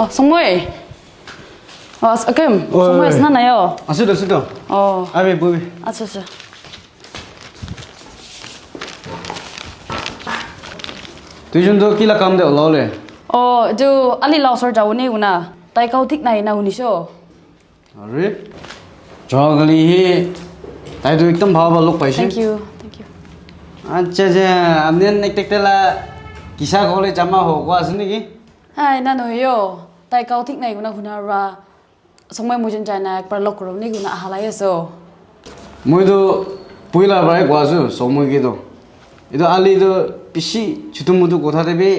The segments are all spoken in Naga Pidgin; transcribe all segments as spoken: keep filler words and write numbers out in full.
Oh, Songmoi. Oh, as- Akim, Oi. Songmoi asna na yo. Ase to, ase to. Oh, Abe, bobi. Acha, acha. Tuijon to kila kam de olole. Oh, etu Ali la osor jabo ni kuna. Tai kau thik nai na hunisho. Are, jagali hi, tai to ekdam bhal bhal log paise. Thank you, thank you. Acha, acha, amnen ek tek tela kisa kole jama ho ko ase niki? Hai, na no yo. Tai kau thik nai kuna huna ra. Songmoi mujon jai na ekbar log kuro ni kuna ahalai aso. Moi to puila barai ko asu, Songmoi ke to. Etu Ali to bishi chutu mutu kotha te bi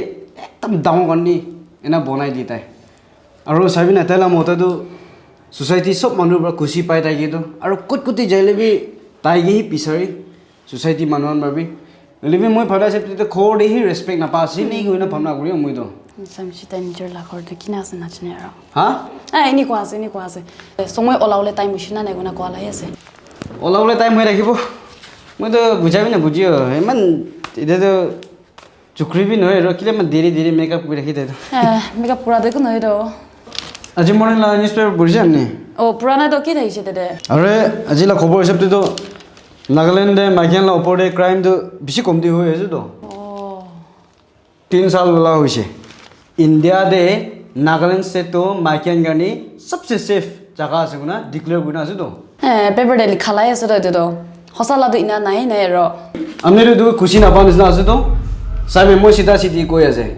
ekdam dangor karni ena bonai di tai. Aru sabi na, taila mota tu society sob manu para khushi pai thaki tu, aru kot kot te jaile bi tai ke hi bisari, society manu khan para bi. Hoile bi moi bhaba ase, te ghor te hi respect napa ase ni koina bhabna kuri moi tu. Samshi tai nijor la ghor tu kina ase na chine aro. Ha? Ah, ini kwa ase, ini kwa ase. Songmoi ola ole time mushina nai kuna kwa lai ase. Ola ole time hoi rakhibo. Moi tu bujha bi na bujiyo. Iman ite tu chukri bi nohoi aro kile man deri deri makeup kuri rakhi de tu. Eh, makeup pura de kuno do. Aji morning la newspaper puri jam ni. Oh, purana to ki thaise tete? Are, aji la khobor hisab te to Nagaland te maiki khan la upor te crime tu bishi komti hoi ase to. Oh. Tin sal wala hoise. India te Nagaland state to maiki khan karni sabse safe jaga ase kuna declare kurina ase to. Eh, paper de likha lai ase to etu to. Hosa la to ina nai nai ro. Amne tu khushi na pa nisna ase to. Sabi moi sida sidi koi ase.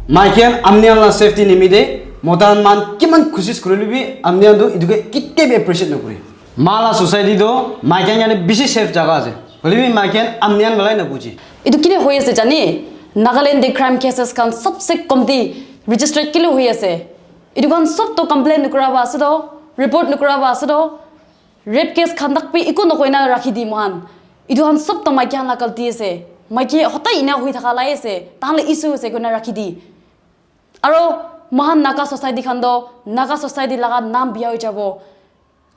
Maiki khan amne la safety nimite mota khan man kiman khushi kurile bi amne tu etu ke kitte bi appreciate na kuri. Ma la society to maiki khan karni bishi safe jaga ase. Hoile bi maiki khan amne wala na buji. Etu kile hoi ase jani? Nagaland de crime cases khan sabse komti registered kile hoi ase? Etu khan sob to complain nukura ba ase to, report nukura ba ase to, rape case khan tak bi eku nokoi na rakhi di mohan. Etu khan sob to maiki khan la galti ase. Maiki hotai ina hui thaka lai ase. Tahan la issue ase koina rakhi di. Aro mohan Naga society khan to, Naga society laga naam biya hoi jabo.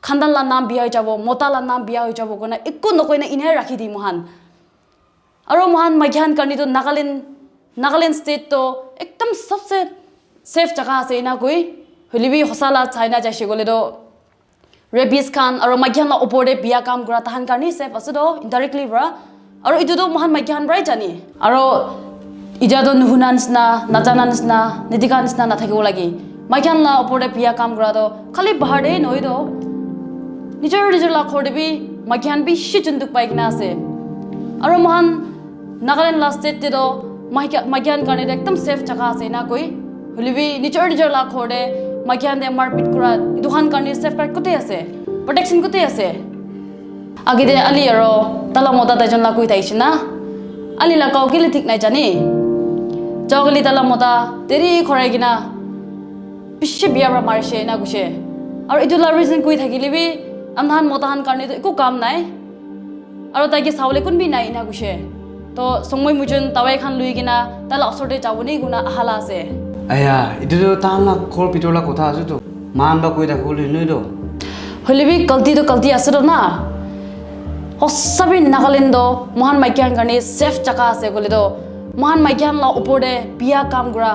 Khandan la naam biya hoi jabo, mota la naam biya hoi jabo koina eku nokoi na ina rakhi di mohan. Aro mohan maiki khan karni to Nagaland, Nagaland state to ekdam sabse safe jaga ase ina koi. Hoile bi hosa la chai na jaise koile to rapists khan aro maiki khan la upor te biya kam kura tahan karni safe ase to indirectly para. Aro etu to mohan maiki khan para jani. Aro ija to nuhuna nisna, najana nisna, nidika nisna nathakibo lage. Maiki khan la upor te biya kam kura to khali bahar te nohoi to nijor nijor la ghor te bi maiki khan bishi junduk pai kena ase. Aro mohan Nagaland la state te to maiki maiki khan karne to ekdam safe jaga ase na koi. Hoile bi nijor nijor la ghor te maiki khan te marpit kura etu khan karne safeguard kote ase? Protection kote ase? Age te Ali aro tala mota taijon la koi thakishe na. Ali la kau kile thik nai jani. Jao kali tala mota deri khorai kena bishi biya para marishe ena kushe. Aro etu la reason koi thakile bi amhan mota khan karne to eku kam nai. Aro tai ke sawole kun bi nai ena kushe. To Songmoi mujon dawai khan lui kena tai la osor te jabo ni kuna aha la ase. Aya, etu tu tahan la ghor bitor la kotha ase to. Mohan ba koi thakibole nai to. Hoile bi galti to galti ase to na. Hosa bi Nagaland to mohan maiki khan karne safe jaga ase koile to mohan maiki khan la upor te biya kam kura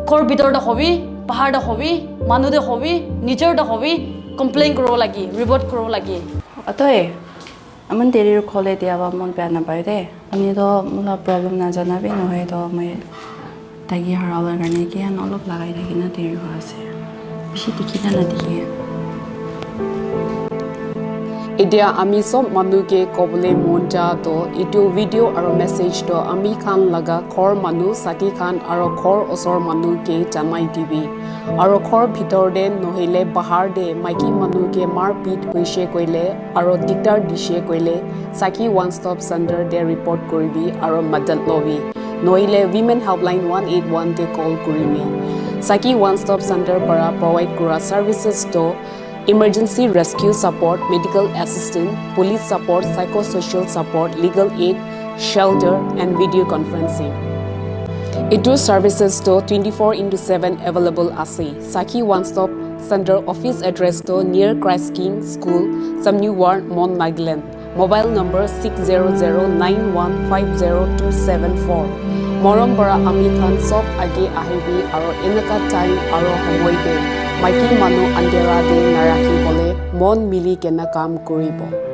ghor bitor te hobi, bahar te hobi, manu te hobi, nijor te hobi, complain kuribo lage, report kuribo lage. Atoi, aman deri khole dia ba mon bya na pai de. Ami to mula problem na jana bi nohoi to moi taki hara la karne ki han olop lagai thaki na deri ho ase. Bishi dikhi na na dikhi. Etia ami sob manu ke kobole mon ja to etu video aro message to ami khan laga ghor manu sati khan aro ghor osor manu ke janai dibi. Aro ghor bhitor te nohoile bahar te maiki manu ke mar pit hoishe koile aro diktar dishe koile Sakhi One Stop Center te report kuribi aro madad lobi. Nohoile Women Helpline one eight one te call kuribi. Sakhi One Stop Center para provide kura services to emergency rescue support, medical assistance, police support, psychosocial support, legal aid, shelter, and video conferencing. Etu services to twenty-four into seven available ase. Sakhi One Stop Center office address to near Christ King School, Samni Ward, Mon Nagaland. Mobile number six zero zero nine one five zero two seven four. Morom para ami khan sob age ahibi aro eneka time aro homoi te maiki manu andhera te narakhi bole mon mili kena kam kuribo.